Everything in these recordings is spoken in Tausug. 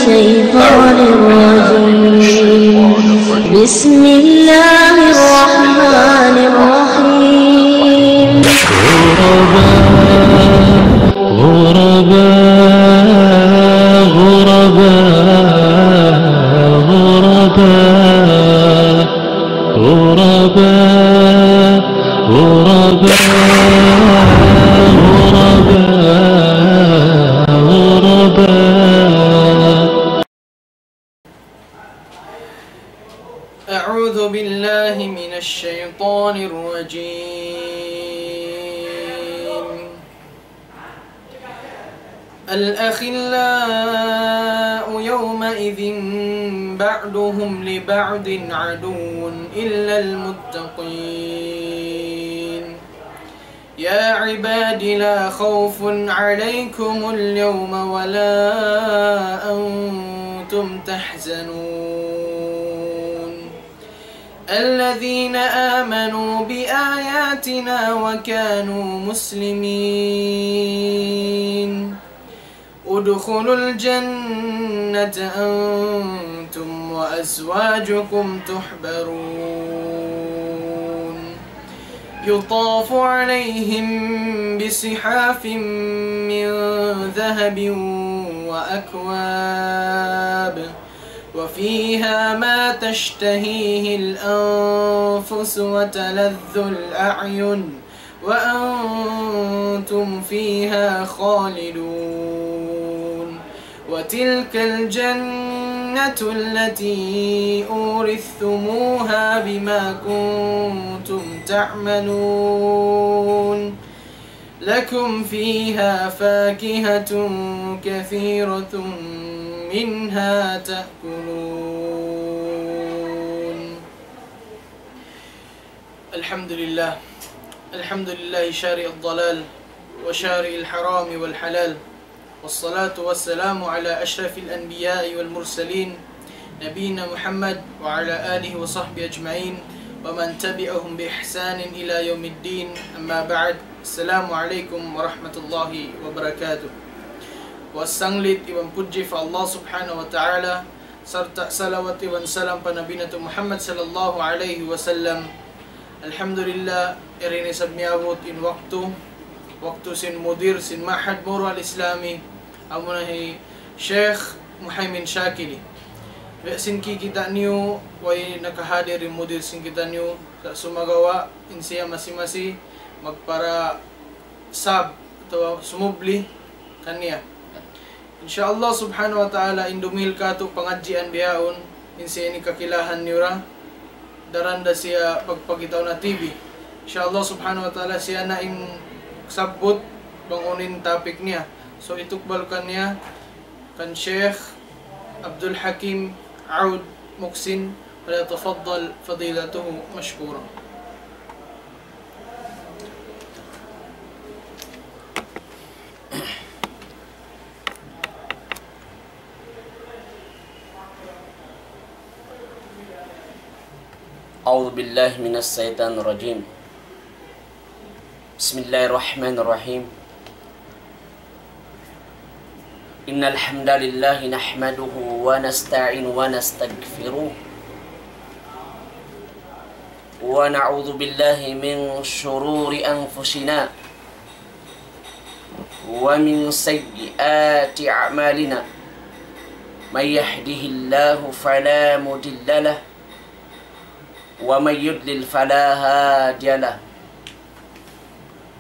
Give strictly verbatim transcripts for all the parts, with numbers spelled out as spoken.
الشيطان الرجيم. بسم الله الرحمن الرحيم. غرباء، غرباء، غرباء، غرباء، غرباء، غرباء، غرباء، غرباء. أعوذ بالله من الشيطان الرجيم. الأخلاء يومئذ بعضهم لبعض عدو إلا المتقين. يا عباد لا خوف عليكم اليوم ولا أنتم تحزنون. الذين آمنوا بآياتنا وكانوا مسلمين. ادخلوا الجنة أنتم وأزواجكم تحبرون. يطاف عليهم بصحاف من ذهب وأكواب، وفيها ما تشتهيه الأنفس وتلذ الأعين، وأنتم فيها خالدون. وتلك الجنة التي أورثتموها بما كنتم تعملون. لكم فيها فاكهة كثيرة منها تأكلون. الحمد لله. الحمد لله شارع الضلال وشارع الحرام والحلال. والصلاة والسلام على أشرف الأنبياء والمرسلين نبينا محمد وعلى آله وصحبه أجمعين ومن تبعهم بإحسان إلى يوم الدين. أما بعد. السلام عليكم ورحمة الله وبركاته. Wa sanglit iban pudji pa Allah Subhanahu wa Ta'ala, sarta' salawat iban salam pa Nabi natu' Muhammad sallallahu alayhi wasallam. Alhamdulillah, yari na isab miyabut in waktu, waktu sin mudir sin Ma'had Moro Al-Islami, amuna hi Sheikh Muhaymin Shakili. Biya' sin kikita' niyu, way nakahadir in mudir sin kitaniyu, sa' sumagawa', in siya masi-masi, magpara sab, atawa sumubli kaniya. In sha Allah Subhanahu wa Ta'ala, in dumihil kātu' pangadjian bihaun, in siya ini kakilahan niyu ra, daran da siya pagpakitaun ha T V. In sha Allah Subhanahu wa Ta'ala, siya na in sabbut bang unu in topic niya. So, itukbal kaniya kan Sheikh Abdul Hakim Aud Muksin, فليتفضل فضيلته مشكورا. أعوذ بالله من الشيطان الرجيم. بسم الله الرحمن الرحيم. إن الحمد لله نحمده ونستعينه ونستغفره، ونعوذ بالله من شرور أنفسنا ومن سيئات أعمالنا. من يهده الله فلا مضل له، ومن يضلل فلا هادي له.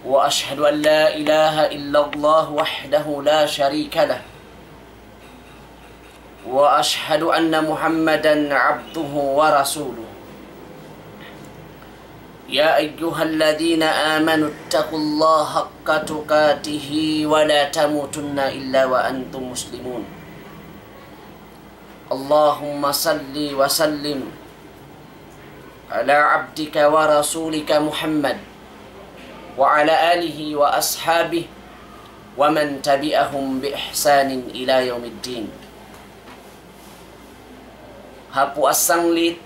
وأشهد أن لا إله إلا الله وحده لا شريك له، وأشهد أن محمدا عبده ورسوله. يا أيها الذين آمنوا اتقوا الله حق تقاته ولا تموتن إلا وأنتم مسلمون. اللهم صل وسلم على عبدك ورسولك محمد وعلى آله وأصحابه ومن تبعهم بإحسان إلى يوم الدين. Ha puas sanglit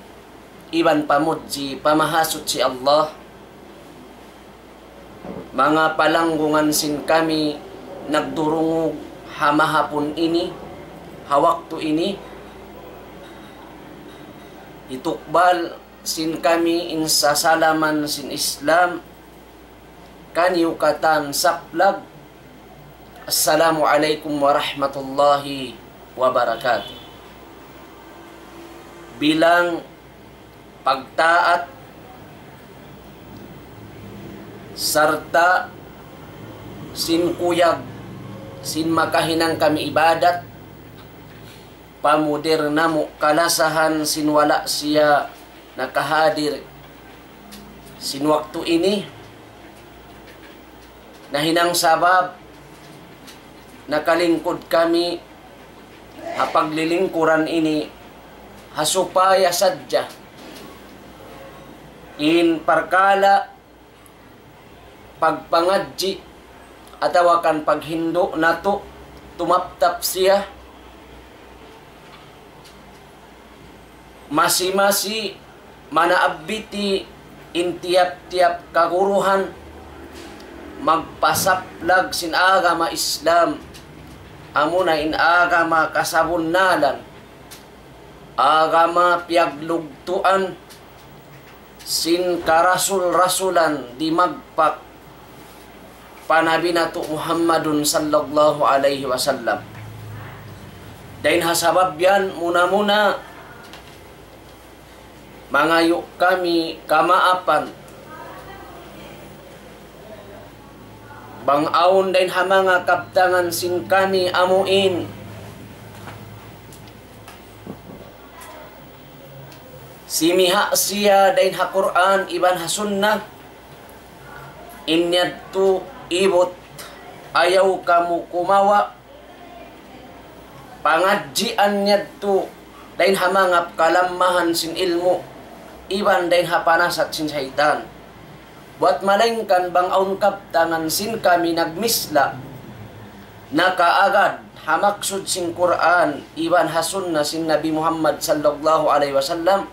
iban pamudji pa Mahasuchi Allah, manga palanggungan sin kami nagdurungug ha mahapun ini, Ha waktu ini, hitukbal sin kami in sasalaman sin Islam, kaniyu katan saplag, Assalamu alaykum warahmatullahi wabarakatuh. Bilang pagtaat sarta' sin kuyag sin makahinang kami ibadat, pamudir namu' kalasahan sin wala' siya nakahadir sin waktu ini, nahinang sabab nakalingkud kami ha paglilingkuran ini ha supaya sadja in parkala' pagpangadji' atawa kan paghindu' natu' tumaptap siya masi-masi manaabbiti in tiyap-tiyap kaguruhan magpasaplag sin agama Islam, amuna in agama kasabunnalan, agama piyaglugtuan sin karasul-rasulan dimagpak pa Nabi natu' Muhammadun sallallahu alayhi wasallam. Dayn ha sabab yan, muna-muna, mangayu' kami kamaapan bang awn dayn ha manga kabtangan sin kami amuin simiha' siya dayn ha Qur'an iban ha Sunnah, in yadtu ibut, ayaw kamu kumawa', pangadjian yadtu dayn ha manga kalammahan sin ilmu', iban dayn ha panasat sin saytan. Buwat malaingkan bang awn kabtangan sin kami nagmisla, nakaagad ha maksud sin Qur'an iban ha sunna sin Nabi Muhammad sallallahu alayhi wasallam,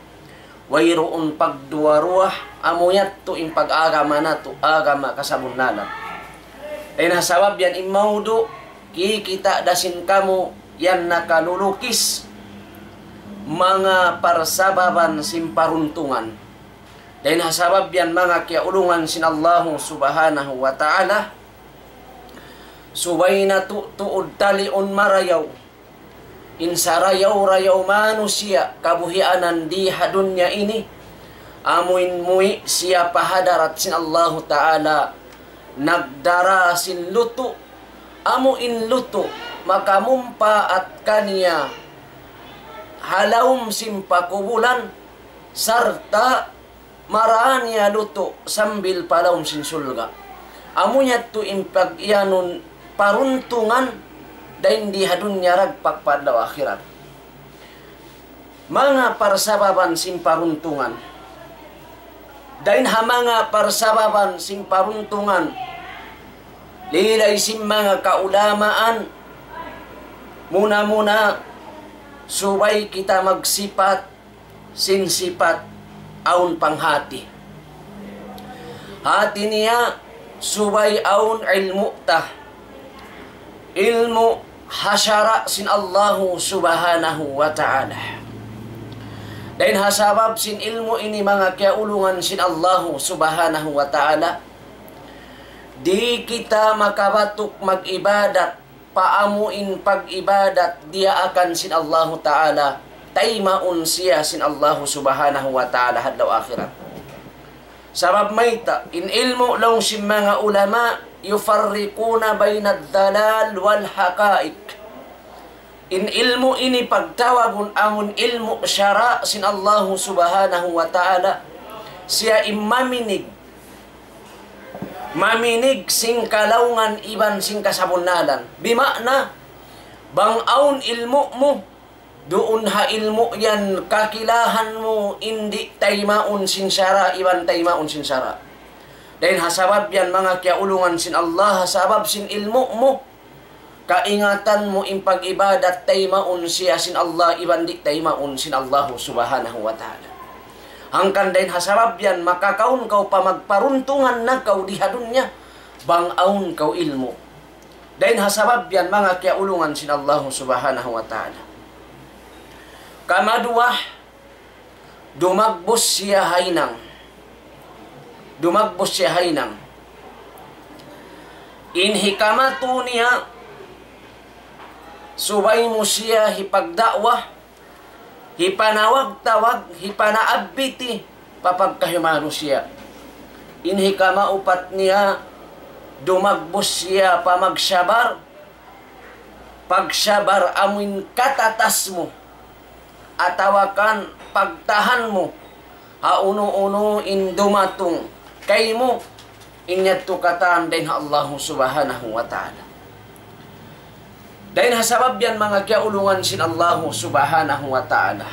wayruun pagduwa-ruwa, amu yadtu in pag-agama natu', agama kasabunnalan. Dayn ha sabab yan in mawdu', kikita' da sin kamu yan nakalulukis manga parsababan sin paruntungan. Dayn ha sabab yan manga kiyaulungan sin Allahu Subhanahu wa Ta'ala, subay natu' tuud taliun marayaw in sarayaw-rayaw manusiya' kabuhianan di ha dunya ini, amuin muwi' siya pa hadarat sin Allahu Ta'ala, nagdara sin lutu', amu in lutu' makamumpaat kaniya ha lawm sin pakubulan, sarta' marā niya lutu' sambil pa lawm sin surga'. Amu yadtu in pag-iyanun paruntungan dayn di ha dunya dagpak pa adlaw akhirat. Manga parsababan sin paruntungan. Dayn ha manga parsababan sin paruntungan, lilay sin manga kaulamaan, muna-muna, subay kita magsipat sin sipat awn panghati. Hati niya, subay awn ilmu' ta. Ilmu' ha sara' sin Allahu Subhanahu wa Ta'ala. Dayn ha sabab sin ilmu' ini manga kiyaulungan sin Allahu Subhanahu wa Ta'ala, di' kita makabatuk mag-ibadat pa amu in pag-ibadat diyaakan sin Allahu Ta'ala, taymaun siya sin Allahu Subhanahu wa Ta'ala ha adlaw akhirat. Sabab mayta', in ilmu' laung sin manga ulama, يفرقون بين الضلال والحقائق. In ilmu' ini pagtawagun amun ilmu' sara' sin Allahu Subhanahu wa Ta'ala, siya in maminig, maminig sin kalaungan iban sin kasabunnalan. Bima'na, bang awn ilmu' mu, duun ha ilmu' yan kakilahan mu in di' taymaun sin sara' iban taymaun sin sara'. Dayn ha sabab yan manga kiyaulungan sin Allah, ha sabab sin ilmu' mu, kaingatan mu in pag-ibadat taymaun siya sin Allah iban di' taymaun sin Allahu Subhanahu wa Ta'ala. Hangkan dayn ha sabab yan makakaun kaw pa magparuntungan na kaw di ha dunya, bang awn kaw ilmu'. Dayn ha sabab yan, manga kiyaulungan sin Allahu Subhanahu wa Ta'ala. Kamaduwa, dumagbus siya ha hinang. Dumagbus siya ha hinang. In hikamatu niya, subay mu siya hipagda'wa, hipanawag-tawag, hipanaabiti pa pagkahi manusiya'. In hikamaupat niya, dumagbus siya pa magsabar, pagsabar amuin katatas mu, atawa kan pagtahan mu, ha unu-unu in dumatung kaymu, in yadtu katan dayn ha Allahu Subhanahu wa Ta'ala. Dayn ha sabab yan, manga kiyaulungan sin Allahu Subhanahu wa Ta'ala,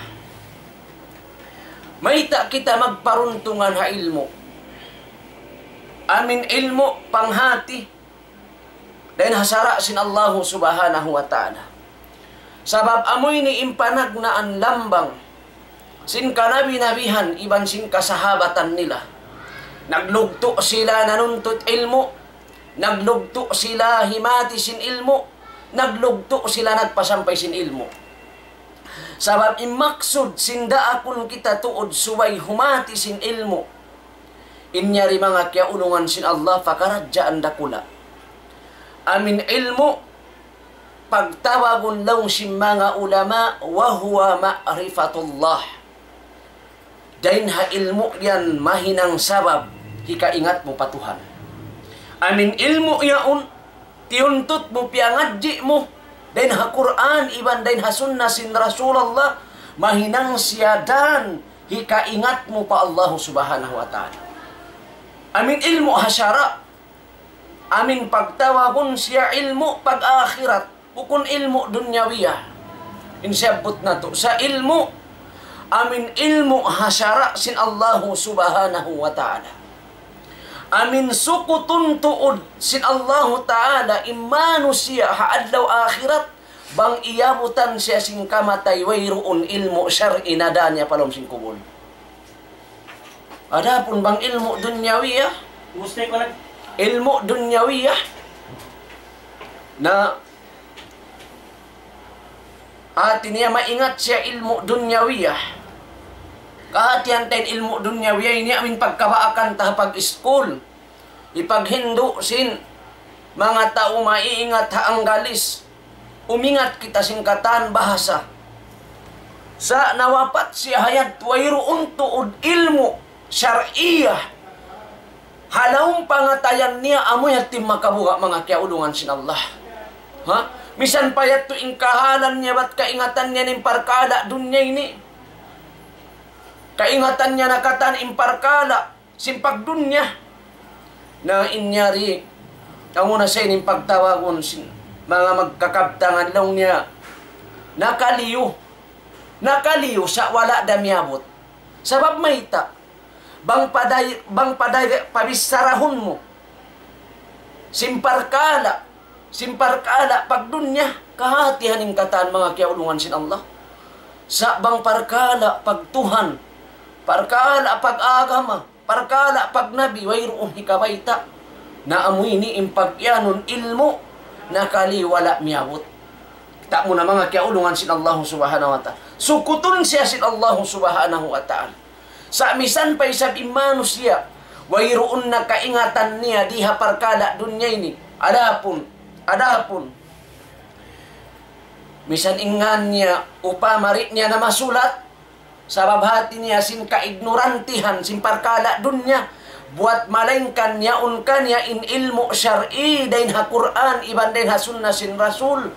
mayta' kita magparuntungan ha ilmu'? Amin ilmu' panghati, dayn ha sara' sin Allahu Subhanahu wa Ta'ala. Sabab amu ini in panagnaan lambang sin kanabi-nabihan iban sin kasahabatan nila. Naglugtu' sila nanuntut ilmu', naglugtu' sila himati sin ilmu', naglugtu' sila nagpasampay sin ilmu'. Sabab in maksud sin daakun kita tuud subay humati sin ilmu', in yari, manga kiyaulungan sin Allah, pakaradjaan dakula'. Amin ilmu', pagtawagun laung sin manga ulama, wa huwa ma'rifatullah. Dayn ha ilmu' yan mahinang sabab hikaingat mu pa Tuhan. Amin ilmu' yaun, tiyuntut mu, piyangadji' mu, dayn ha Qur'an iban dayn ha sunna sin Rasulullah, mahinang siya dan hikaingat mu pa Allahu Subhanahu wa Ta'ala. Amin ilmu' ha sara', amin pagtawagun siya ilmu' pag-akhirat, bukun ilmu' dunyawiyah. In siyabbut natu' sa ilmu', amin ilmu' ha sara' sin Allahu Subhanahu wa Ta'ala. Amin sukutun tuud sin Allahu Ta'ala in manusiya' ha adlaw akhirat, bang iyabutan siya sin kamatay, wayruun ilmu' shar'i na daan niya pa lawm sin kubul. Adapun bang ilmu' dunyawiyah, Gusto ko nag- ilmu' dunyawiyah, na hati niya maingat siya ilmu' dunyawiyah. Kahatihan ta in ilmu' dunyawiyah ini, amin pagkabaakan ta ha pag-iskul, hipaghindu' sin manga tau maiingat ha Anggalis, umingat kita sin katan bahasa. Sa' nawapat siya ha yadtu, wayruun tuud ilmu' shar'iyah ha lawm pangatayan niya, amu yadtu in makabuga', manga kiyaulungan sin Allah. Ha? Misan pa yadtu in kahalan niya bat kaingatan niya in parkala' dunya ini. Kaingatan niya na katan in parkala' sin pagdunya. Na in yari, amu na sa in pagtawagun sin manga magkakabtangan laung niya, nakaliyu. Nakaliyu sa' wala' da miyabut. Sabab mayta'? Bang paday-, bang paday-, pabichara mu sin parkala', sin parkala' pagdunya, kahatihan in katan, manga kiyaulungan sin Allah. Sa' bang parkala' pagtuhan, parkala' pag-agama, parkala' pagnabi, wayruun hikabayta'. Na amu ini in pag'iyanun ilmu', nakaliyu, wala' miyabut. Kita' mu na, manga kiyaulungan sin Allahu Subhanahu wa Ta'ala. Sukutun siya sin Allahu Subhanahu wa Ta'ala. Sa' misan pa isab in manusiya', wayruun na kaingatan niya di ha parkala' dunya ini. Adapun, adapun, misan in ngan niya, upama di' niya na masulat, sabab hati niya sin kaignorantihan sin parkala' dunya, buwat malaingkan yaun kaniya in ilmu' shar'i dayn ha Qur'an iban dayn ha sunna sin Rasul.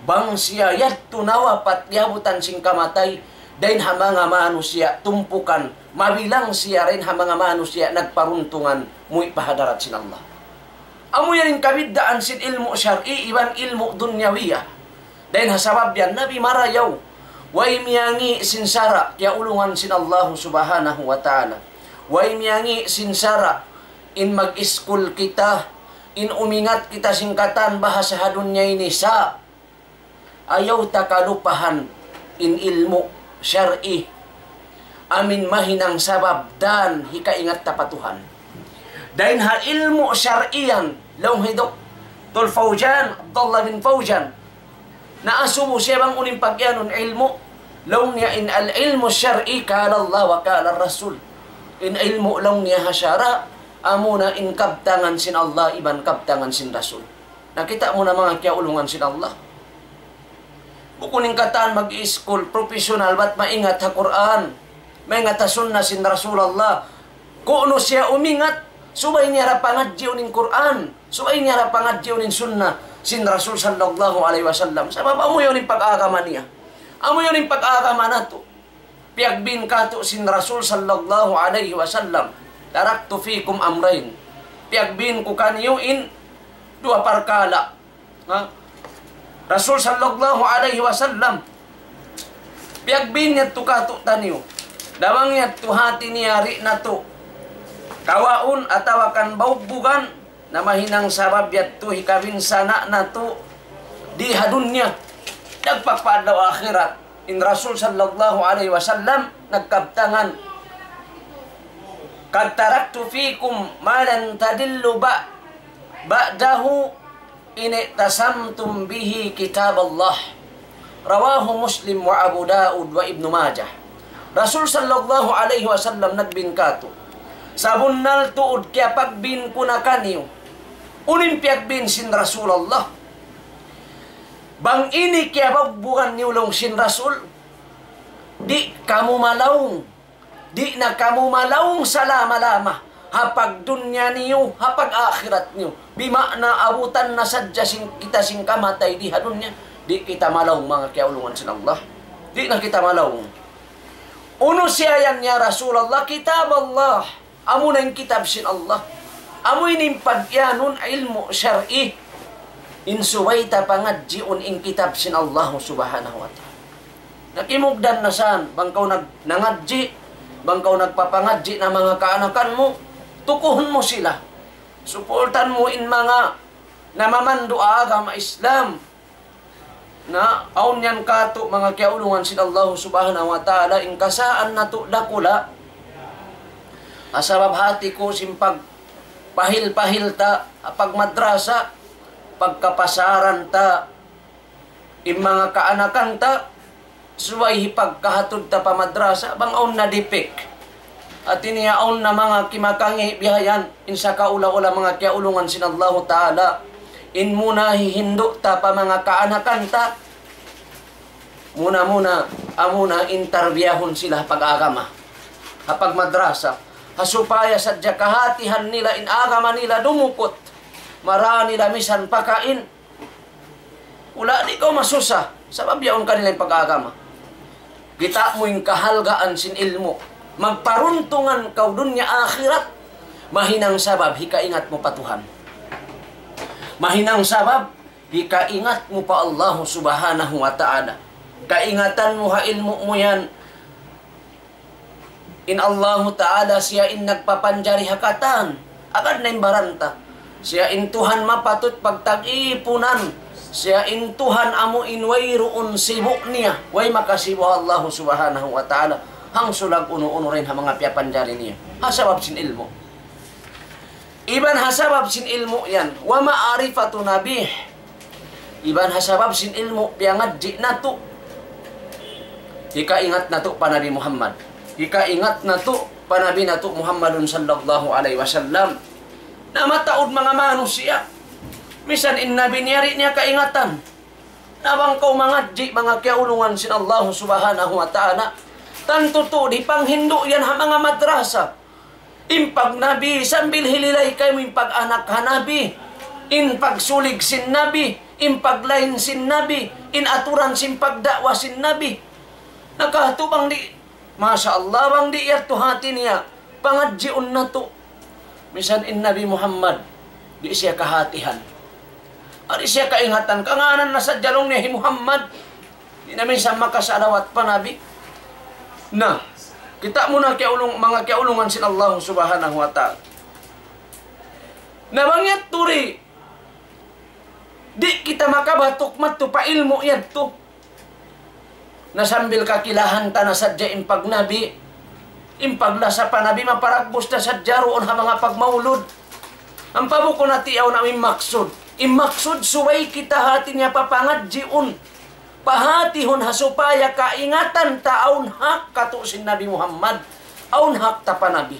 Bang siya yadtu nawapat, iyabutan sin kamatay, dayn ha manga manusiya' tumpukan, mabilang siya dayn ha manga manusiya' nagparuntungan muwi' pa hadarat sin Allah. Amu yan in kabiddaan sin ilmu' shar'i iban ilmu' dunyawiyah. Dayn ha sabab yan, Nabi marayaw, way miyangi' sin sara', kiyaulungan sin Allahu Subhanahu wa Ta'ala. Way miyangi' sin sara', in mag-iskul kita, in umingat kita sin katan bahasa ha dunya ini, sa' ayaw ta kalupahan in ilmu' shar'i. Amin mahinang sabab dan hikaingat ta pa Tuhan. Dayn ha ilmu' shar'i yan, laung hi Dok-, Tul Fawzan, Abdullah bin Fawzan. Naasubu siya bang unu in pag-iyanun ilmu'. Laung niya in al-ilmu shar'i qala Allah wa qala Rasul. In ilmu' laung niya ha sara', amuna in kabtangan sin Allah iban kabtangan sin Rasul. Nakita' mu na manga kiyaulungan sin Allah. Bukun in katan mag-iskul professional bat maingat ha Qur'an, maingat ha sunna sin Rasulullah. Kunu' siya umingat, subay niya ra pangadjiun in Qur'an, subay niya ra pangadjiun in sunna sin Rasul sallallahu alayhi wasallam. Sabab amu yan in pag-agama niya. Amu yan in pag-agama natu'. Piyagbin katu' sin Rasul sallallahu alayhi wasallam, "Taraktu fikum amrayn." Piyagbin ku kaniyu in duwa parkala'. Ha? Rasul sallallahu alayhi wasallam, piyagbin yadtu katu' taniyu. Damang yadtu hati niya di' natu' kawaun atawa kan baugbugan, na mahinang sabab yadtu hikabinsana' natu' di ha dunya. Dagpak pa adlaw akhirat. In Rasul sallallahu alayhi wasallam nagkabtangan, "Qad taraktu fikum ma lan tadillu ba-, ba'dahu in i'tasamtum bihi kitab Allah." Rawahu Muslim wa Abu Daud wa Ibnu Majah. Rasul sallallahu alayhi wasallam nagbin katu', "Sabunnal tuud kiyapagbin ku na kaniyu." Unu in piyagbin sin Rasulullah? "Bang ini kiyabaugbugan niyu," laung sin Rasul, "di' kamu malaung. Di' na kamu malaung salama-lama ha pagdunya niyu, ha pag-akhirat niyu." Bima'na abutan na sadja sin, kita sin kamatay di ha dunya, di' kita malaung, manga kiyaulungan sin Allah. Di' na kita malaung. Unu siya yan ya Rasulullah? Kitab Allah. Amu na in kitab sin Allah. Amu ini in pag-iyanun ilmu' shar'i. In subay ta pangadjiun in kitab sin Allah subhanahu wa ta'ala. Nakimugdan na san, bang kaw nag-, nangadji', bang kaw nagpapangadji' na manga kaanakan mu, tukuhun mu sila. Supultan mu in manga namamandu' agama Islam. Na, awn yan katu', manga kiyaulungan sin Allah subhanahu wa ta'ala, in kasaan natu' dakula'. Ha sabab hati ku sin pagpahil-pahil ta, ha pagmadrasa, pagkapasaran ta, in manga kaanakan ta, subay hipagkahatud ta pa madrasa, bang awn na dipik. Hati niya awn na manga kimakangi' bihayan, in sakaula-ula manga kiyaulungan sin Allahu Ta'ala. In muna hihindu' ta pa manga kaanakan ta, muna-muna, amuna in tarbiyahun sila ha pag-agama, ha pagmadrasa. Ha supaya sadja kahatihan nila in agama nila dumukut. Mara nila misan pakain, wala', di' kaw masusa, sabab yaun kanila in pag-agama. Kita' mu in kahalgaan sin ilmu'. Magparuntungan kaw dunya akhirat, mahinang sabab hikaingat mu pa Tuhan. Mahinang sabab hikaingat mu pa Allah subhanahu wa ta'ala. Kaingatan mu ha ilmu' mu yan, in Allahu Ta'ala siya in nagpapanjari ha katan, agad na in baran ta. Siya in Tuhan mapatut pagtag-ipunan. Siya in Tuhan amu in wayruun sibu' niya. Way makasibu' ha Allahu Subhanahu wa Ta'ala. Hangsulag unu-unu dayn ha manga piyapanjari niya. Ha sabab sin ilmu'. Iban ha sabab sin ilmu' yan, wa ma'rifatu nabih. Iban ha sabab sin ilmu' piyangadji' natu'. Hikaingat natu' pa Nabi Muhammad. Hikaingat natu' pa Nabi natu' Muhammadun sallallahu alayhi wasallam. Na mataud manga manusiya'. Misan in Nabi niya di' niya kaingatan. Na bang kaw mangadji' manga kiyaulungan sin Allah subhanahu wa ta'ala. Tantu tuud hipanghindu' yan ha manga madrasa. In pag-Nabi, sambil hililay kaymu in pag-anak ha Nabi, in pagsulig sin Nabi, in paglain sin Nabi, in aturan sin pagda'wa sin Nabi. Na katu' bang di', Masha Allah, bang di' yadtu hati niya, pangadjiun natu'. Misan in Nabi Muhammad, di' siya kahatihan. Di' siya kaingatan, kangānan na sadja laung niya hi Muhammad. Di' na minsan makasalawat pa Nabi. Na, kita' mu na kiyaulung, manga kiyaulungan sin Allah Subhanahu wa Ta'ala. Na bang yadtu di', di' kita makabatuk madtu pa ilmu' yadtu. Na sambil kakilahan ta na sadja in pag-Nabi, in paglasa pa Nabi, maparagbus ta sadja duun ha manga pagmaulud. Ampa bukun hati yaun amu in maksud. In maksud subay kita hati niya papangadjiun, pahatihun ha supaya kaingatan ta awn hak katu' sin Nabi Muhammad, awn hak ta pa Nabi.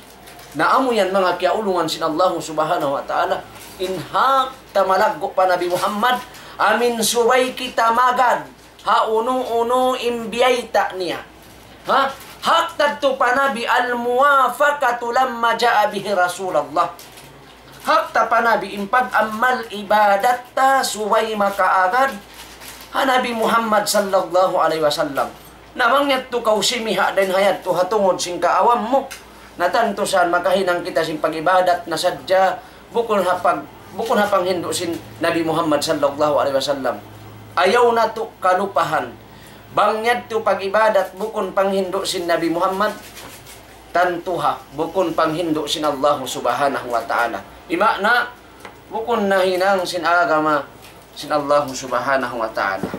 Na amu yan manga kiyaulungan sin Allahu Subhanahu wa Ta'ala, in hak ta malaggu' pa Nabi Muhammad, amin subay kita magad ha unu-unu in biyayta' niya. Ha? Hak ta yadtu pa Nabi الموافقة لما جاء به رسول الله. Hak ta pa Nabi in pag-amal ibadat ta subay makaagad ha Nabi Muhammad sallallahu alayhi wasallam. Na bang yadtu kaw simiha' dayn ha yadtu ha tungud sin kaawam mu, na tantu sa makahinang kita sin pag-ibadat na sadja bukun ha pag-, bukun ha panghindu' sin Nabi Muhammad sallallahu alayhi wasallam. Ayaw natu' kalupahan. Bang yadtu pag-ibadat bukun panghindu' sin Nabi Muhammad, tantu ha, bukun panghindu' sin Allahu Subhanahu wa Ta'ala. Di' maana, bukun nahinang sin agama sin Allahu Subhanahu wa Ta'ala.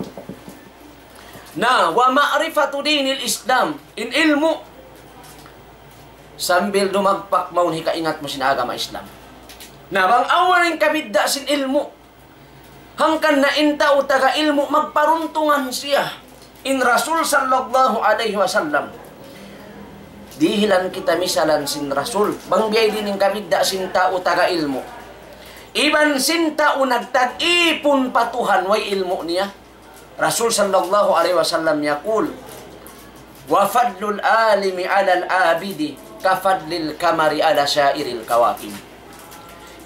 Na, ومعرفة دين الإسلام. In ilmu', sambil dumagpak mawn hikaingat mu sin agama Islam. Na, bang awn in kabidda' sin ilmu', hangkan na in tau taga ilmu' magparuntungan siya. In Rasul sallallahu alayhi wasallam. Dihilan kita misalan sin Rasul. Bang biya' diin in kabidda' sin tau taga ilmu'. Iban sin tau nagtag-ipun pa Tuhan way ilmu' niya. Rasul sallallahu alayhi wasallam yaqul, وفضل العالم على العابد كفضل القمر على سائر الكواكب.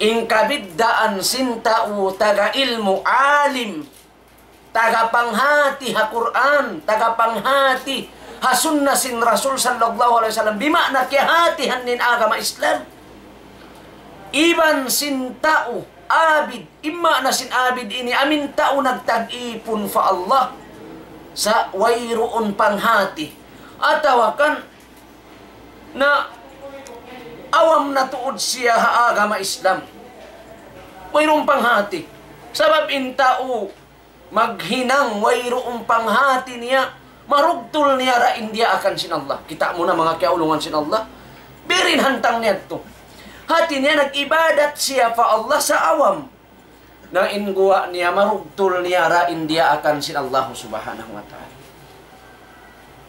In kabiddaan sin tau taga ilmu', alim, taga panghati ha Qur'an, taga panghati ha sunna sin Rasul sallallahu alayhi wasallam, bima'na kiyahatihan niya in agama Islam. Iban sin tau abid, in maana sin abid ini, amin tau nagtag-ipun pa Allah, sa' wayruun panghati. Atawa kan na awam na tuud siya ha agama Islam. Wayruun panghati. Sabab in tau maghinang wayruun panghati niya, marugtul niya ra in diyaakan sin Allah. Kita' mu na manga kiyaulungan sin Allah. Biya' diin hantang niya yadtu. Hati niya nag-ibadat siya pa Allah sa awam. Na in guwa' niya marugtul niya ra in diyaakan sin Allah Subhanahu wa Ta'ala.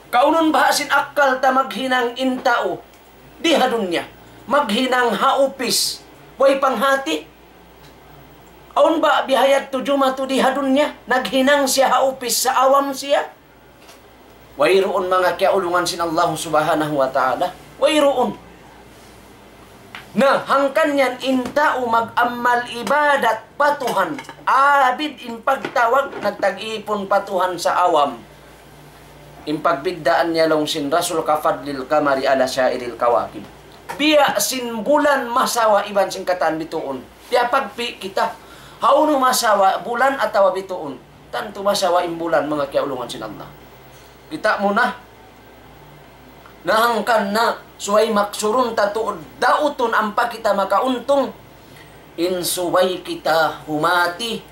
Kaunun baha' sin akkal ta maghinang in tau di ha dunya. Maghinang ha upis. Way panghati. Awn ba biya' ha yadtu jumatu di ha dunya? Naghinang siya ha upis sa awam siya. Wayruun manga kiyaulungan sin Allah Subhanahu wa Ta'ala. Wayruun. Na, hangkan yan in tau mag-amal ibadat pa Tuhan. Abid in pagtawag, nagtag-ipun pa Tuhan sa awam. In pagbiddaan niya laung sin Rasul كفضل القمر على سائر الكواكب. Biya' sin bulan masawa iban sin katan bituun. Piyapagpi' kita. Hawnu masawa, bulan atawa bituun? Tantu masawa in bulan, manga kiyaulungan sin Allah. Kita' mu na. Na hangkan na, subay maksurun ta tuud dautun ampa kita makauntung. In subay kita humati,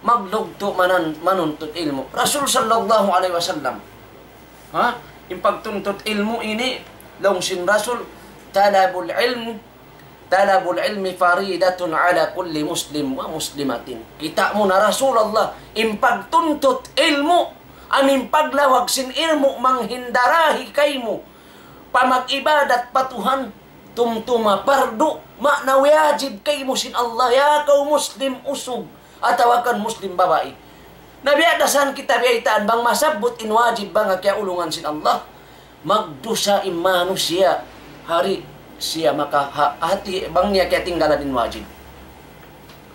maglugtu' manan-, manuntut ilmu'. Rasul sallallahu alayhi wasallam. Ha? In pagtuntut ilmu' ini, laung sin Rasul, طلب العلم، طلب العلم فريضة على كل مسلم ومسلمة. Kita' mu na Rasulullah, in pagtuntut ilmu', amu in paglawag sin ilmu' manghindarahi kaymu pa mag-ibadat pa Tuhan, tumtuma pardu, maana wajib kaymu sin Allah, ya kaw Muslim usug, atawa kan Muslim babai. Na biya' da isab kita biyaytaan bang masabbut in wajib manga kiyaulungan sin Allah, magdusa in manusiya' hari siya maka ha-, hati bang niya kiyatinggalan in wajib.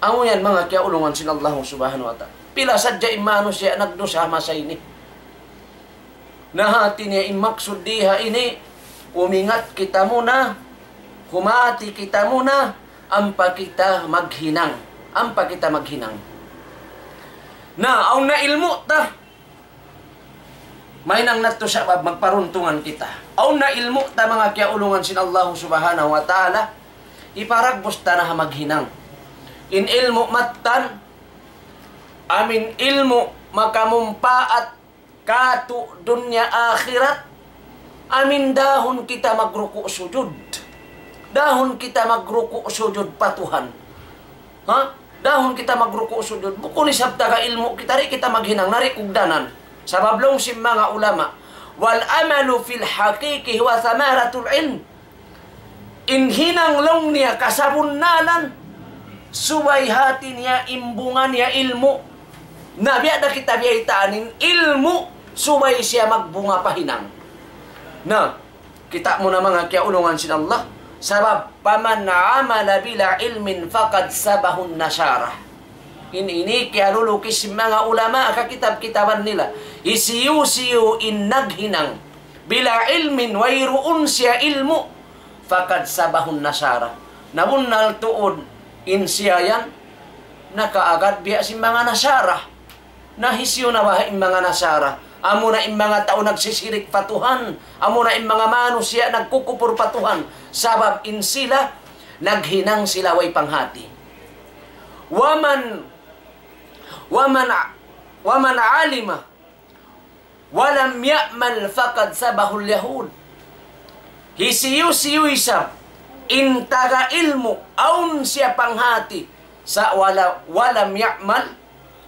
Amu yan manga kiyaulungan sin Allah Subhanahu wa Ta'ala. Pila sadja in manusiya' nagdusa masa ini. Na hati niya in maksud di ha ini, umingat kita muna, humati kita muna, ampa kita maghinang. Ampa kita maghinang. Na, awn na ilmu' ta. Mahinang natu' sabab magparuntungan kita. Awn na ilmu' ta manga kiyaulungan sin Allah Subhanahu wa Ta'ala. Iparagbus ta na ha maghinang. In ilmu' mattan, amu in ilmu' makamumpaat katu' dunya akhirat, amu in dahun kita magruku' sujud. Dahun kita magruku' sujud pa Tuhan. Ha? Dahun kita magruku' sujud. Bukun isab taga ilmu' kita, di' kita maghinang, na di' kugdanan. Sabab laung sin manga ulama, والعمل في الحقيقة هو ثمرة العلم. In hinang laung niya kasabunnalan, subay hati niya in bunga niya ilmu'. Na biya' da kita biyaytaan in ilmu', subay siya magbunga pa hinang. Na, kita' mu na manga kiyaulungan sin Allah. Sabab, فمن عمل بلا علم فقد سبه النشارة. In ini kiyalulukis sin manga ulama ha kitab-kitaban nila. Hisiyu-siyu in naghinang بلا علم, wayruun siya ilmu', فقد سبه النشارة. Na bunnal tuud in siya yan nakaagad biya' sin manga Nasara. Na hisiyu na baha' in manga Nasara? Amuna in manga tau nagsisirik pa Tuhan. Amuna in manga manusiya' nagkukupur pa Tuhan. Sabab in sila, naghinang sila way panghati. ومن، ومن، ومن علم ولم يعمل فقد سبه اليهود. Hisiyu-siyu isab in taga ilmu', awn siya panghati, sa' wala-, ولم يعمل،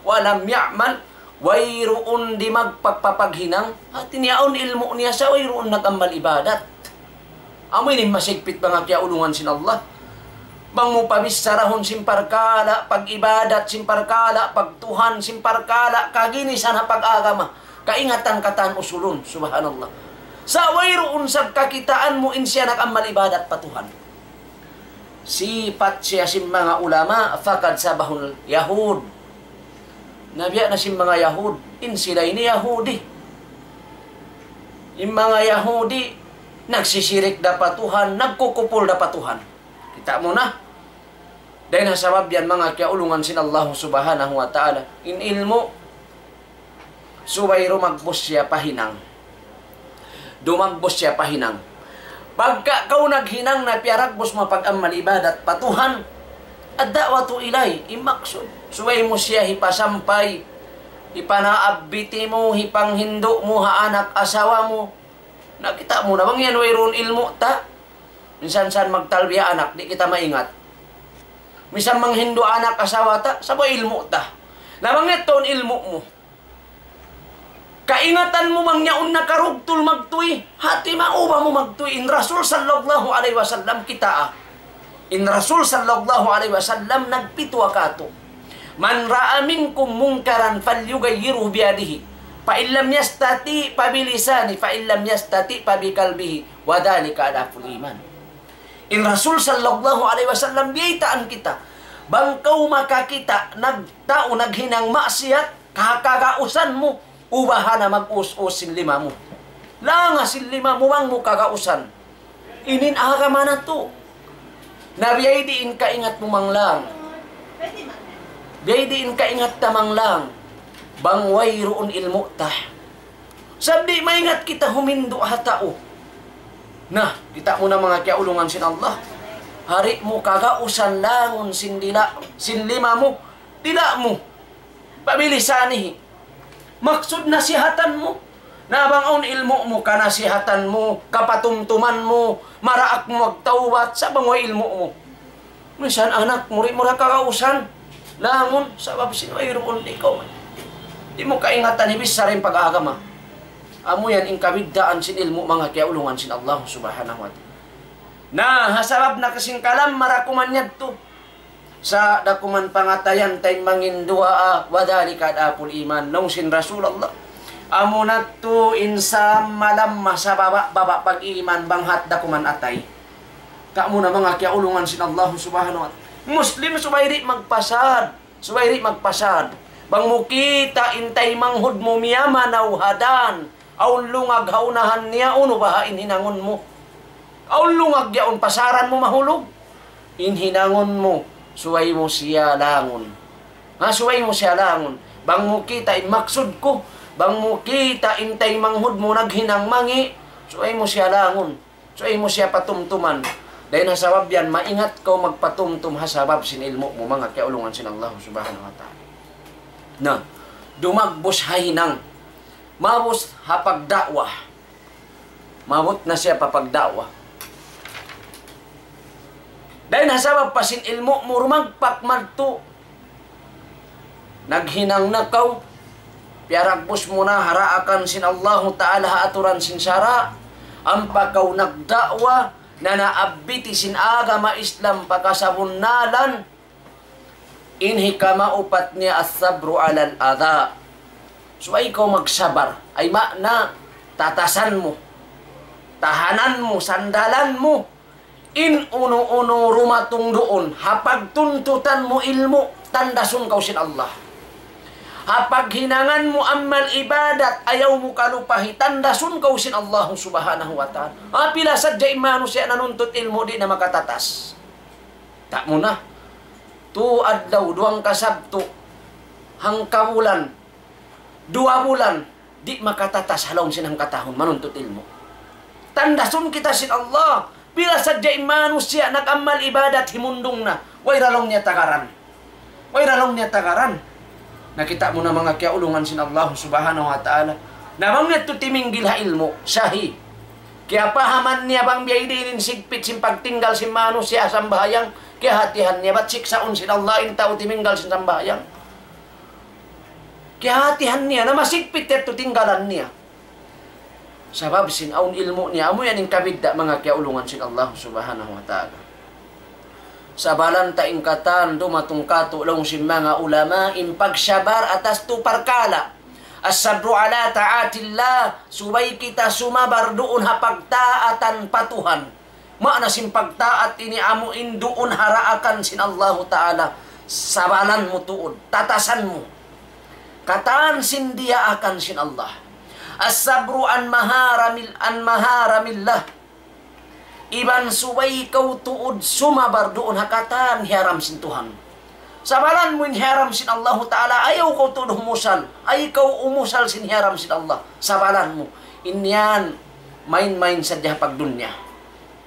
ولم يعمل, wayruun dimagpak pa paghinang, hati niya awn ilmu' niya sa' wayruun nag-amal ibadat. Amu ini masigpit manga kiyaulungan sin Allah. Bang mu pabichara-hun sin parkala' pag-ibadat, sin parkala' pagtuhan, sin parkala' kaginisan ha pag-agama, kaingatan katan usulun, subhanallah. Sa' wayruun sab kakitaan mu in siya nag-amal ibadat pa Tuhan. Sipat siya sin manga ulama, فقد سبه اليهود. Na biya' na sin manga Yahud, in sila ini Yahudi. In manga Yahudi, nagsisirik da pa Tuhan, nagkukupur da pa Tuhan. Kita' mu na. Dayn ha sabab yan manga kiyaulungan sin Allah subhanahu wa ta'ala. In ilmu', subay dumagbus siya pa hinang. Dumagbus siya pa hinang. Pagka kaw naghinang na piyaragbus mu pag-amal ibadat pa Tuhan, الدعوة إليه, in maksud. Subay mu siya hipasampay, hipanaabiti mu, hipanghindu' mu ha anak asawa mu. Na kita' mu na bang yan wayruun ilmu' ta. Minsan san magtalbiya anak, di' kita maingat. Minsan manghindu' anak asawa ta, sabab ilmu' ta. Na bang yadtu in ilmu' mu. Kaingatan mu bang yaun na karugtul magtuy, hati mauba mu magtuy. In Rasul sallallahu alayhi wasallam kita'. In Rasul sallallahu alayhi wasallam nagpituwa katu'. من رأى منكم منكرا فليغيره بيده، فإن لم يستطع فبلسانه، فإن لم يستطع فبقلبه، وذلك أضعف الإيمان. In Rasul sallallahu alayhi wasallam biyaytaan kita, bang kaw makakita' nagtau naghinang maksiyat, kakagausan mu, ubaha na mag-us-us sin lima mu. Langa sin lima mu bang mu kagausan. Ini in agama natu'. Na biya' diin kaingat mu manglang. Biya' diin kaingat ta manglang. Bang wayruun ilmu' ta. Sabab di' maingat kita humindu' ha tau. Na, kita' mu na manga kiyaulungan sin Allah. Hari mu kagausan langun sin dila', sin lima mu, dila' mu. Pabilisanihi. Maksud nasihatan mu. Na bang awn ilmu' mu, kanasihatan mu, kapatumtuman mu, maraak mu magtawbat, sa' bang way ilmu' mu. Minsan anak mu, di' mu ra kagausan. Langun, sabab sin wayruun di' kaw. Di' mu kaingatan, hibichara in pag-agama. Amu yan in kabiddaan sin ilmu' manga kiyaulungan sin Allah subhanahu wa ta'ala. Na, ha sabab na kasing kalam marakuman yadtu. Sa' da kuman pangatayan ta in mangin duwaa, وذلك أضعف الإيمان. Laung sin Rasulullah. Amu na tu in sa malamma sa baba'-baba' pag-iman bang hat da kuman atay. Kamu na manga kiyaulungan sin Allah subhanahu wa ta'ala. Muslim subay di' magpasad. Subay di' magpasad. Bang mu kita' in taymanghud mu miyamanaw ha dan. Awn lungag ha unahan niya, unu baha' in hinangun mu? Awn lungag yaun pasaran mu mahulug. In hinangun mu, subay mu siya langun. Ha, subay mu siya langun. Bang mu kita' in maksud ku, bang mu kita' in taymanghud mu naghinang mangi', subay mu siya langun. Subay mu siya patumtuman. Dayn ha sabab yan, maingat kaw magpatumtum ha sabab sin ilmu' mu, manga kiyaulungan sin Allah subhanahu wa ta'ala. Na, dumagbus ha hinang. Maabut ha pagda'wa. Maabut na siya pa pagda'wa. Dayn ha sabab pa sin ilmu' mu rumagpak madtu. Naghinang na kaw, piyaragbus mu na ha daakan sin Allahu Ta'ala ha aturan sin sara', ampa kaw nagda'wa, nanaabbiti sin agama Islam pa kasabunnalan, in hikamaupat niya الصبر على الأذى. Subay kaw magsabar, ay maana, tatasan mu, tahanan mu, sandalan mu, in unu-unu dumatung duun, ha pagtuntutan mu ilmu', tandasun kaw sin Allah. Ha paghinangan mu amal ibadat, ayaw mu kalupahi, tandasun kaw sin Allah subhanahu wa ta'ala. Apabila sadja in manusiya' nanuntut ilmu', di' na makatatas. Ta'muna, tu adlaw, duwang kasabtu, hangka bulan, duwa bulan, di' makatatas ha lawm sin hangka tahun manuntut ilmu'. Tandasun kita sin Allah, bila sadja in manusiya' nag-amal ibadat himundung na, way ra laung niya tagaran. Way ra laung niya tagaran. Nakita' mu na manga kiyaulungan sin Allah subhanahu wa ta'ala. Na bang yadtu timinggil ha ilmu', sahi. Kiyapahaman niya bang biya' diin in sigpit sin pagtinggal sin manusiya' sambahayang, kiyahatihan niya, bat siksaun sin Allah in tau timinggil sin sambahayang. Kiyahatihan niya, na masigpit yadtu tinggalan niya. Sabab sin awn ilmu' niya, amu yan in kabidda' manga kiyaulungan sin Allah subhanahu wa ta'ala. Sabalan ta in katan dumatung katu' laung sin manga ulama, in pagsabar atas tu parkala'. الصبر على طاعة الله, subay kita sumabar duun ha pagtaatan pa Tuhan. Maana sin pagtaat ini amu in duun ha daakan sin Allahu Ta'ala. Sabalan mu tuud, tatasan mu. Katan sin diyaakan sin Allah. الصبر عن محارم، عن محارم الله. Iban subay kaw tuud sumabar duun ha katan hiyaram sin Tuhan. Sabalan mu in hiyaram sin Allahu Ta'ala, ayaw kaw tuud umusal. Ayaw kaw umusal sin hiyaram sin Allah. Sabalan mu. In yan, main-main sadja pagdunya.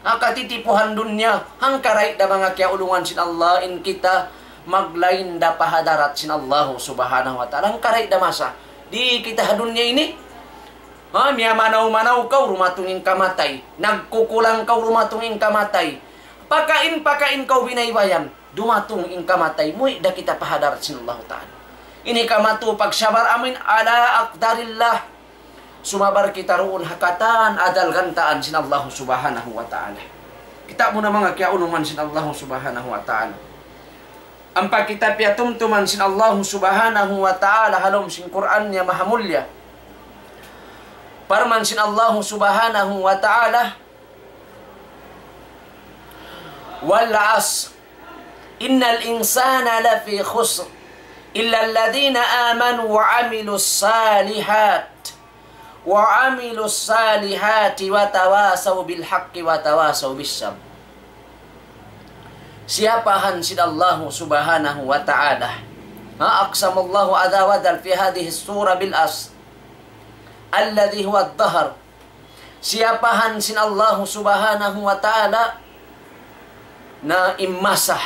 Ha katitipuhan dunya, hangkaray da manga kiyaulungan sin Allah, in kita maglain da pa hadarat sin Allah subhanahu wa ta'ala. Hangkaray da masa. Di' kita ha dunya ini, ha, miyamanaw-manaw kaw, dumatung in kamatay. Nagkukulang kaw, dumatung in kamatay. Pakain-pakain kaw binaybayan, dumatung in kamatay. Muwi' da kita pa hadarat sin Allah Ta'ala. Ini kamatu pagsabar amin ala aqdarillah. Sumabar kita duun ha katan adal gantaan sin Allah subhanahu wa ta'ala. Kita' mu na manga kiyaulungan sin Allah subhanahu wa ta'ala. Ampa kita piyatumtuman sin Allah subhanahu wa ta'ala ha lawm sin Qur'an niya mahamulya. Parman sin Allah subhanahu wa ta'ala, والعصر إن الإنسان لفي خسر إلا الذين آمنوا وعملوا الصالحات وعملوا الصالحات وتواصوا بالحق وتواصوا بالصبر. Siyapahan sin Allah subhanahu wa ta'ala. Ha, أقسم الله عز وجل في هذه السورة بالعصر الذي هو الدهر. Siyapahan sin Allah subhanahu wa ta'ala na in masa.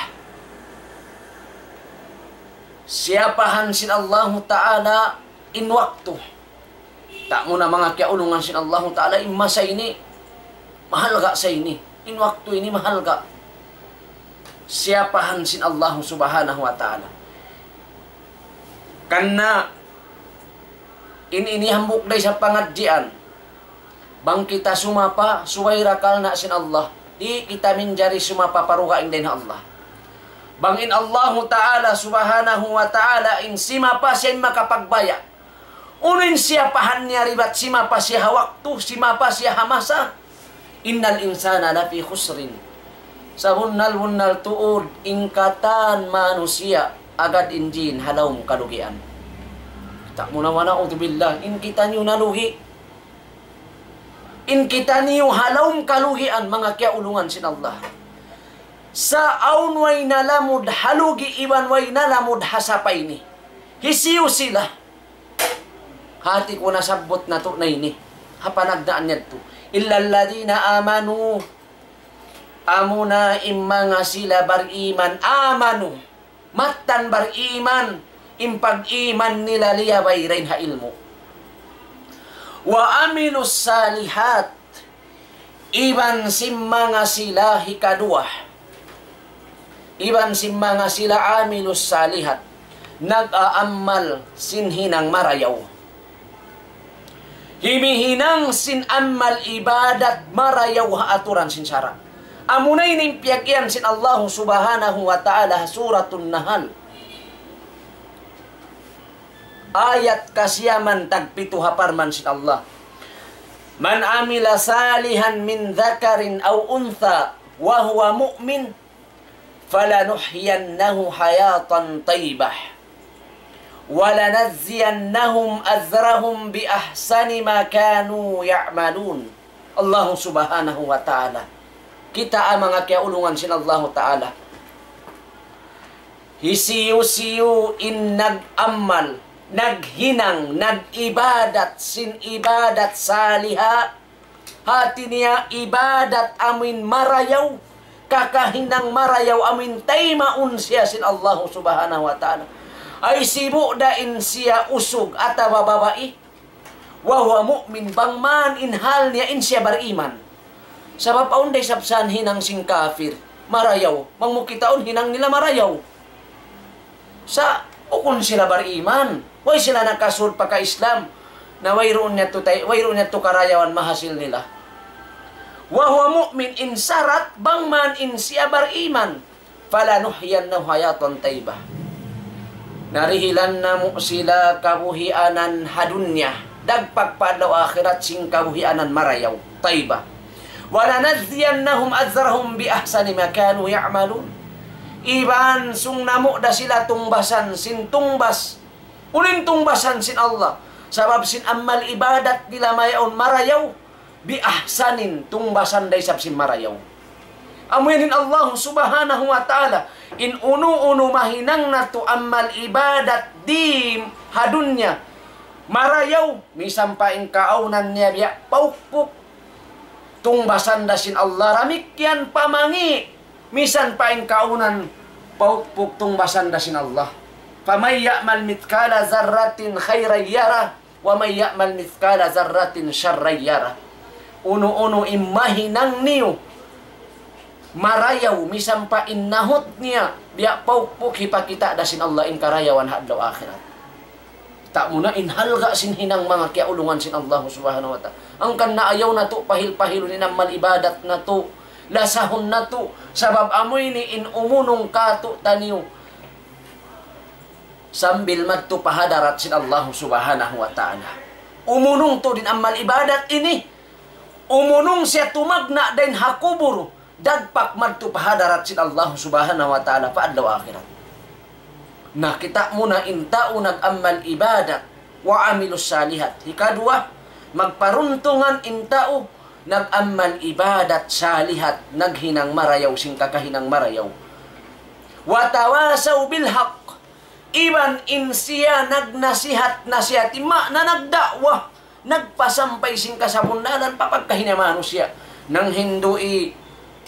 Siyapahan sin Allah ta'ala in waktu. Kita' mu na manga kiyaulungan sin Allah ta'ala, in masa ini mahalga' sa ini. In waktu ini mahalga'. Siyapahan sin Allah subhanahu wa ta'ala. Karna' in ini hambuuk da isab pangadjian. Bang kita sumapa, subay da karna' sin Allah. Di' kita manjari sumapa pa dugaing dayn ha Allah. Bang in Allahu ta'ala subhanahu wa ta'ala in simapa siya in makapagbaya'. Unu in siyapahan niya ribat simapa siya ha waktu, simapa siya ha masa. إن الإنسان لفي خسر. Sabunnal-bunnal tuud in katan manusiya' agad in jin ha lawm kalugian. Kita' mu na, wa na'udhu billah, in kitaniyu nalugi'. In kitaniyu ha lawm kalugian, manga kiyaulungan sin Allah. Sa' awn way nalamud ha lugi' iban way nalamud ha sapa ini. Hisiyu sila? Hati ku nasabbut natu' na ini. Ha panagnaan yadtu. إلا الذين آمنوا. Amuna in manga sila bariman. Amanu. Mattan bariman. In pag-iman nila liyabay dayn ha ilmu'. وعملوا الصالحات. Iban sin manga sila hikaduwa. Iban sin manga sila عملوا الصالحات. nag-aammal sin hinang marayaw. Himihinang sin ammal ibadat marayaw ha aturan sin sara'. Amuna ini in piyag-iyan sin Allah Subhanahu wa Ta'ala ha Suratun Nahl. Ayat kasiyaman tagpitu ha parman sin Allah. من عمل صالحا من ذكر أو أنثى وهو مؤمن فلنحيينه حياة طيبة ولنجزينهم أجرهم بأحسن ما كانوا يعملون. Allah Subhanahu wa Ta'ala. Kita' manga kiyaulungan sin Allah Ta'ala. Hisiyu-siyu in nag-ammal, naghinang, nag-ibadat, sin ibadat saliha, hati niya ibadat amuin marayaw, kakahinang marayaw amuin taymaun siya sin Allah Subhanahu wa Ta'ala. Ay sibu' da in siya usug atawa babai, وهو مؤمن, bang man in hal niya in siya bariman. Sabab awn da isab sa hinang sin kafir, marayaw. Bang mu kitaun hinang nila marayaw. Sa' bukun sila bariman. Way sila nakasud pagka-Islam. Na wayruun niya tu tay-, wayruun niya tu karayawan mahasil nila. وهو مؤمن, in sarat, bang man in siya bariman. فلنحيينه حياة طيبة. Na dihilan namu' sila kabuhianan ha dunya, dagpak pa adlaw akhirat sin kabuhianan marayaw, tayba. ولنجزينهم أجرهم بأحسن ما كانوا يعملون. Iban sung namu' da sila tungbasan sin tungbas, unu in tungbasan sin Allah. Sabab sin ammal ibadat nila mayaun marayaw, bi ahsanin, tungbasan da isab sin marayaw. Amu yan in Allah Subhanahu wa Ta'ala, in unu-unu mahinang natu' ammal ibadat di ha dunya marayaw, misan pa in kaawnan niya biya' paukpuk, tungbasan da sin Allah. Damikkiyan pa mangi', misan pa in kaawnan paukpuk, tungbasan da sin Allah. فمن يعمل مثقال ذرة خيرا يره ومن يعمل مثقال ذرة شرا يره. Unu-unu in mahinang niyu marayaw, misan pa in nahut niya biya' paukpuk, hipakita' da sin Allah in karayawan ha adlaw akhirat. Ta'muna in halga' sin hinang, manga kiyaulungan sin Allah Subhanahu wa Ta'ala. Hangkan na ayaw natu' pahil-pahilun in ammal ibadat natu', lasahun natu', sabab amu ini in umunung kātu'niyu sambil madtu pa hadarat sin Allah Subhanahu wa Ta'ala. Umunung tuud in ammal ibadat ini, umunung siya tumagna' dayn ha kubul, dagpak madtu pa hadarat sin Allah Subhanahu wa Ta'ala pa adlaw akhirat. Na, kita' mu na in tau nag-ammal ibadat, وعملوا الصالحات. Hikaruwa, magparuntungan in tau nag-ammal ibadat salihat, naghinang marayaw, sin kakahinang marayaw. وتواصوا بالحق. Iban in siya nagnasihat-nasihati, ma'na nagda'wa, nagpasampay sin kasabunnalan pa pagkahi niya manusiya'. Nanghindu'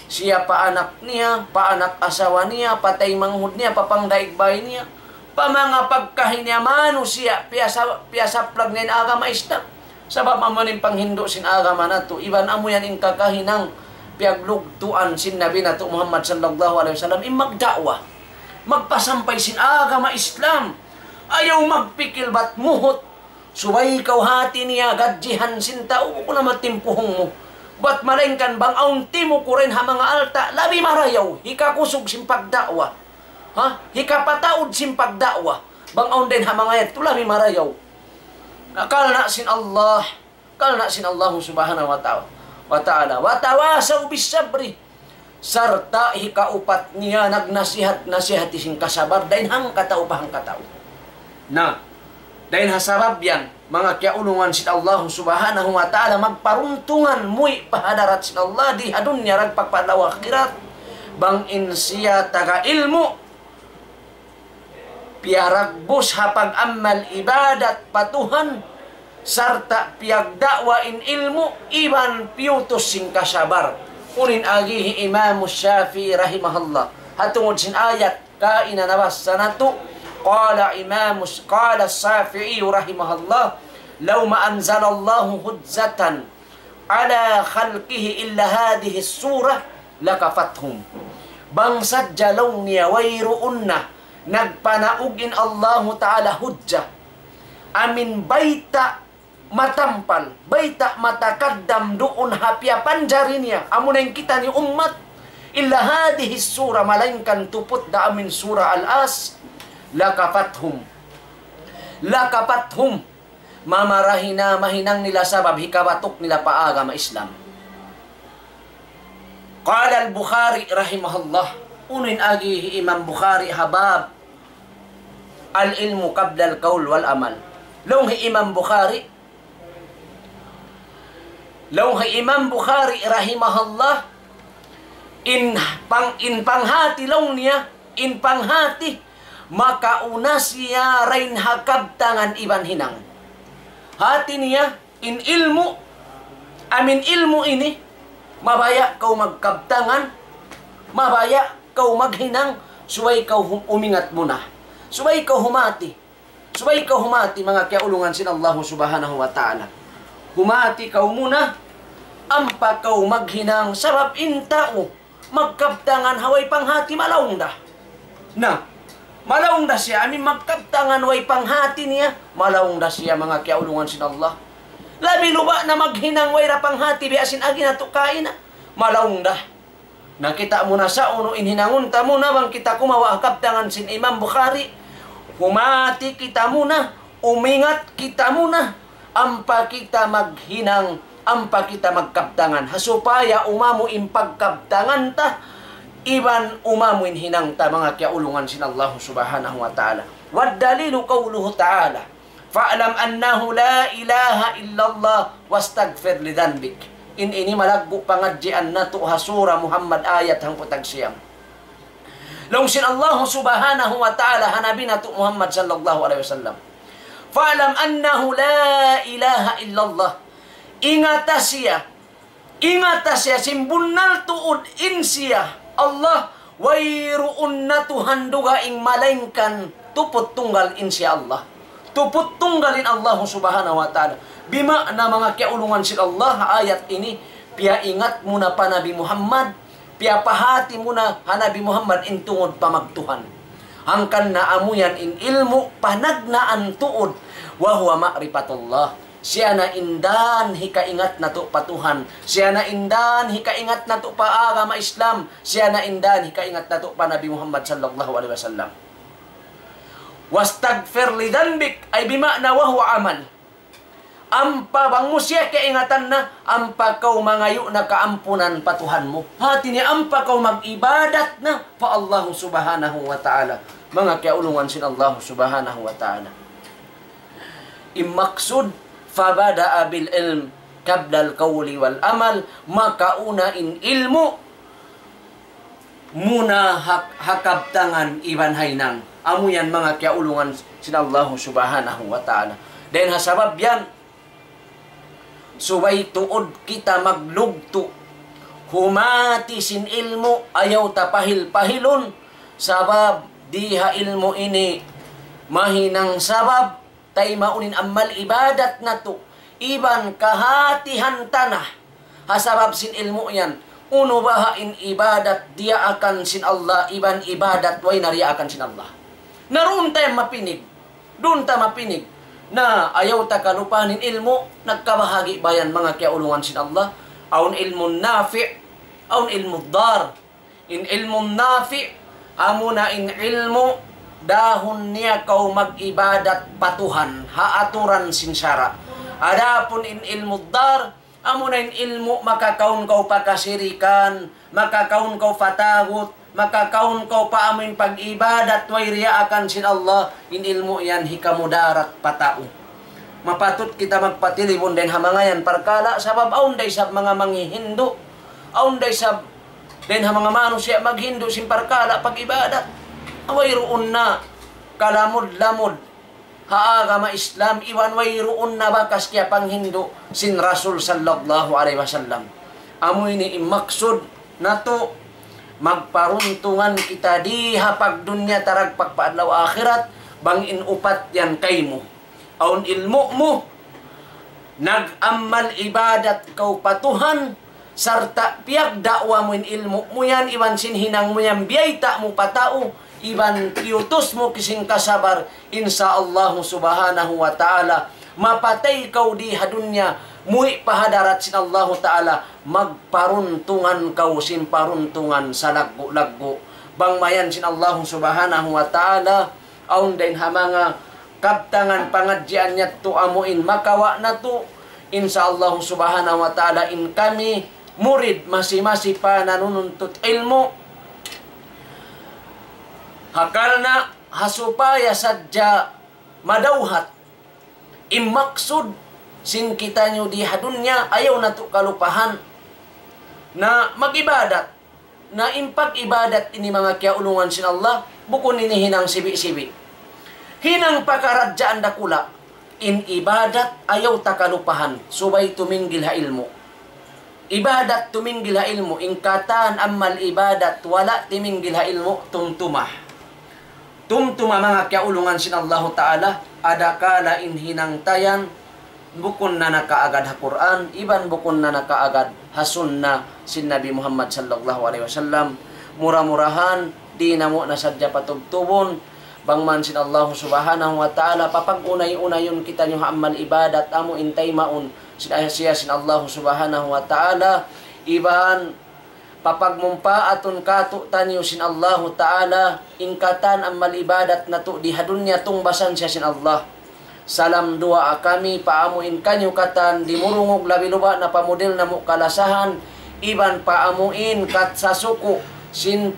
siya pa anak niya, pa anak asawa niya, pa taymanghud niya, pa pangdaig bay niya, pa manga pagkahi niya manusiya', piyasa-, piyasaplag niya in agama Islam. Sabab amu in panghindu' sin agama natu', iban amu yan in kakahinang piyaglugtuan sin Nabi natu' Muhammad sallallahu alayhi wasallam, in magda'wa, magpasampay sin agama Islam. Ayaw magpikil bat muhut, subay kaw hati niya gadjihan sin tau, bukun na matimpuhung mu. Bat malaingkan bang awn timuku' dayn ha manga alta', labi marayaw, hikakusug sin pagda'wa. Ha? Hikapataud sin pagda'wa. Bang awn dayn ha manga yadtu, labi marayaw. Na, karna' sin Allah, karna' sin Allah Subhanahu wa Ta'ala. Wa Ta'ala. وتواصوا بالصبر. Sarta' hikaupat niya nagnasihat-nasihati sin kasabar dayn hangkatau pa hangkatau. Na, dayn ha sabab yan, manga kiyaulungan sin Allah Subhanahu wa Ta'ala, magparuntungan muwi' pa hadarat sin Allah di ha dunya dagpak pa adlaw akhirat. Bang in siya taga ilmu', piyaragbus ha pag-ammal ibadat pa Tuhan, sarta' piyagda'wa in ilmu', iban piyutus sin kasabar. Unu in agi hi Imam Shafi'i rahimahullah. Ha tungud sin ayat kaina nabassa natu', قال إمام، قال الشافعي رحمه الله: لو ما أنزل الله حجة على خلقه إلا هذه السورة لكفتهم. Bang sadja laung niya wayruun na nagpanaug in Allahu Ta'ala hujja. Amu in bayta' matampal, bayta' matakaddam duun ha piyapanjari niya, amuna in kitaniyu ummat. إلا هذه السورة, malaingkan tuput da amu in Surah Al-As, لكفتهم. لكفتهم. Mamarahi na mahinang nila sabab hikabatuk nila pa agama Islam. قال البخاري رحمه الله. Unu in agi hi Imam Bukhari ha bab العلم قبل القول والعمل. Laung hi Imam Bukhari, laung hi Imam Bukhari rahimahullah, in pang-, in panghati laung niya, in panghati, makauna siya dayn ha kabtangan iban hinang. Hati niya, in ilmu', amu in ilmu' ini, mabaya' kaw magkabtangan, mabaya' kaw maghinang, subay kaw hum-, umingat muna. Subay kaw humati. Subay kaw humati, manga kiyaulungan sin Allahu Subhanahu wa Ta'ala. Humati kaw muna, ampa kaw maghinang, sabab in tau magkabtangan ha way panghati, malaung da. Na, malaung da siya, amu in magkabtangan way panghati niya, malaung da siya, manga kiyaulungan sin Allah. Labi luba na maghinang way da panghati, biya' sin agi natu' kaina, malaung da. Na kita' muna sa unu in hinangun ta muna bang kita kumawa' ha kabtangan sin Imam Bukhari. Humati kita muna, umingat kita muna, ampa kita maghinang, ampa kita magkabtangan. Ha supaya umamu in pagkabtangan ta, iban umamu in hinang ta, manga kiyaulungan sin Allahu Subhanahu wa Ta'ala. والدليل قوله تعالى: فاعلم أنه لا إله إلا الله واستغفر لذنبك. In ini malaggu' pangadjian natu' ha Surah Muhammad ayat hangpu' tag siyam. Laung sin Allahu Subhanahu wa Ta'ala ha Nabi natu' Muhammad sallallahu alayhi wasallam. فاعلم أنه لا إله إلا الله. Ingata siya, ingata siya sin bunnal tuud in siya Allah, wayruun na Tuhan dugaing malaingkan tuput tunggal in siya Allah. Tuput tunggal in Allahu Subhanahu wa Ta'ala. Bima'na, manga kiyaulungan sin Allah, ayat ini, piyaingat muna pa Nabi Muhammad, piyapahati muna ha Nabi Muhammad in tungud pamagtuhan. Hangkan na amu yan in ilmu' panagnaan tuud, وهو معرفة الله. Siya na in dan hikaingat natu' pa Tuhan. Siya na in dan hikaingat natu' pa agama Islam. Siya na in dan hikaingat natu' pa Nabi Muhammad sallallahu alayhi wasallam. واستغفر لذنبك, ay bima'na وهو عمل. Ampa bang mu siya kaingatan na, ampa kaw mangayu' na kaampunan pa Tuhan mu. Hati niya ampa kaw mag-ibadat na pa Allahu Subhanahu wa Ta'ala. Manga kiyaulungan sin Allahu Subhanahu wa Ta'ala. In maksud, فبدأ بالعلم قبل القول والعمل, makauna in ilmu' muna ha, ha kabtangan iban ha hinang. Amu yan manga kiyaulungan sin Allahu Subhanahu wa Ta'ala. Dayn ha sabab yan, subay tuud kita maglugtu'. Humati sin ilmu', ayaw ta pahil-pahilun. Sabab di ha ilmu' ini mahinang sabab taymaun in amal ibadat natu', iban kahatihan ta na, ha sabab sin ilmu' yan, unu baha' in ibadat diyaakan sin Allah, iban ibadat way na diyaakan sin Allah. Na duun ta yan mapinig, duun ta mapinig. Na ayaw ta kalupahan in ilmu', nagkabahagi' bayan manga kiyaulungan sin Allah, awn ilmu nafi', awn ilmu dar. In ilmu nafi', amuna in ilmu' dahun niya kaw mag-ibadat pa Tuhan, ha aturan sin sara'. Adapun in ilmu dar, amuna in ilmu' makakaun kaw pa kasirikan, makakaun kaw pa tagut, makakaun kaw pa amu in pag-ibadat way riyaakan sin Allah, in ilmu' yan hikamudarat pa tau. Mapatut kita magpatilibun dayn ha manga yan parkala', sabab awn da isab manga manghihindu', awn da isab dayn ha manga manusiya' maghindu' sin parkala' pag-ibadat. Wayruun na kalamud-lamud ha agama Islam, iban wayruun na bakas kiyapanghindu' sin Rasul sallallahu alayhi wasallam. Amu ini in maksud natu', magparuntungan kita di ha pagdunya taragpak pa adlaw akhirat, bang in upat yan kaymu. Awn ilmu' mu, nag-amal ibadat kaw pa Tuhan, sarta' piyagda'wa mu in ilmu' mu yan, iban sin hinang mu yan, biyayta' mu pa tau, iban piyutus mu sin kasabar, insya Allah subhanahu wa ta'ala, mapatay kaw di ha dunya, muwi' pa hadarat sin Allahu ta'ala, magparuntungan kaw sin paruntungan salaggu'-laggu'. Bang mayan sin Allahu subhanahu wa ta'ala, awn dayn ha manga kabtangan pangadjian yadtu amu in makawa' natu', insya Allah subhanahu wa ta'ala, in kami murid masi-masi pa nanununtut ilmu'. Hangkan na ha supaya sadja madawhat in maksud sin kitaniyu di ha dunya, ayaw natu' kalupahan na mag-ibadat. Na in pag-ibadat ini, manga kiyaulungan sin Allah, bukun ini hinang sibi'-sibi'. Hinang pakaradjaan dakula'. In ibadat ayaw ta kalupahan, subay tuminggil ha ilmu'. Ibadat tuminggil ha ilmu', in katan amal ibadat wala' timinggil ha ilmu', tumtuma. Tumtuma, manga kiyaulungan sin Allahu ta'ala, adakala in hinang ta yan, bukun na nakaagad ha Qur'an, iban bukun na nakaagad ha sunnah sin Nabi Muhammad sallallahu alayhi wasallam. Mura-murahan, di' namu' na sadja patubtubun, bang man sin Allahu subhanahu wa ta'ala, papag-unay-unayun kitaniyu ha amal ibadat, amu in taymaun sin siya sin Allahu subhanahu wa ta'ala, iban papagmumpaatun kātu'niyu sin Allahu ta'ala, in katan amal ibadat natu' di ha dunya tungbasan siya sin Allah. Salam duwaa kami pa amu in kaniyu katan dimurungug labi luba' na pa mudil namu' kalasahan, iban pa amu in kat sasuku sin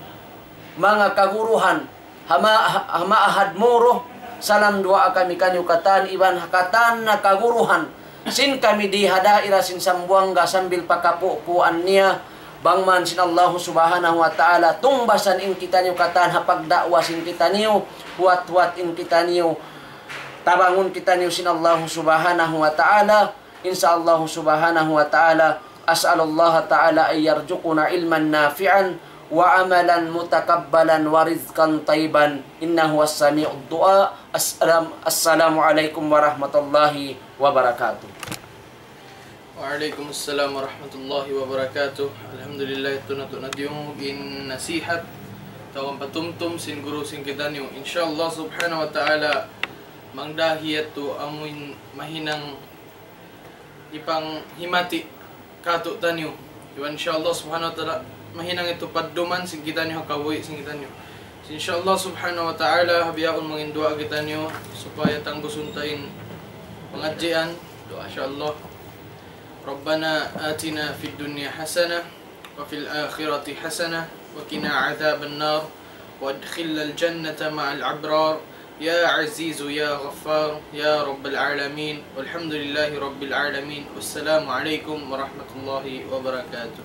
manga kaguruhan, ha ma-, ha, ha Ma'had Moro, salam duwaa kami kaniyu katan, iban ha katan na kaguruhan sin kami di ha daira sin Sambuwangga sambil pakapupuan niya, bang man sin Allahu subhanahu wa ta'ala, tungbasan in kitaniyu katan ha pagda'wa sin kitaniyu, huwat-huwat in kitaniyu, tabangun kitaniyu sin Allahu subhanahu wa ta'ala, insya Allahu subhanahu wa ta'ala, أسأل الله تعالى أن يرزقنا علما نافعا وعملا متقبلا ورزقا طيبا إنه هو سميع الدعاء. السلام، السلام عليكم ورحمة الله وبركاته. Wa alaykum assalam wa rahmatullahi wa barakatuh. Alhamdulillah, yadtu natu' na diyungug in nasihat, tau patumtum sin guru sin kitaniyu. Insya Allah subhanahu wa ta'ala, mangdahi yadtu amu in mahinang ipanghimati kātu'niyu. Iban insya Allah subhanahu wa ta'ala, mahinang yadtu padduman sin kitaniyu, ha kabuhi' sin kitaniyu. Insya Allah subhanahu wa ta'ala, ha bihaun mangin duwaa kitaniyu, supaya tangbusun ta in pangadjian. Duwaa, insya Allah. ربنا آتنا في الدنيا حسنة وفي الآخرة حسنة وقنا عذاب النار وأدخلنا الجنة مع الأبرار يا عزيز يا غفار يا رب العالمين. والحمد لله رب العالمين. والسلام عليكم ورحمة الله وبركاته.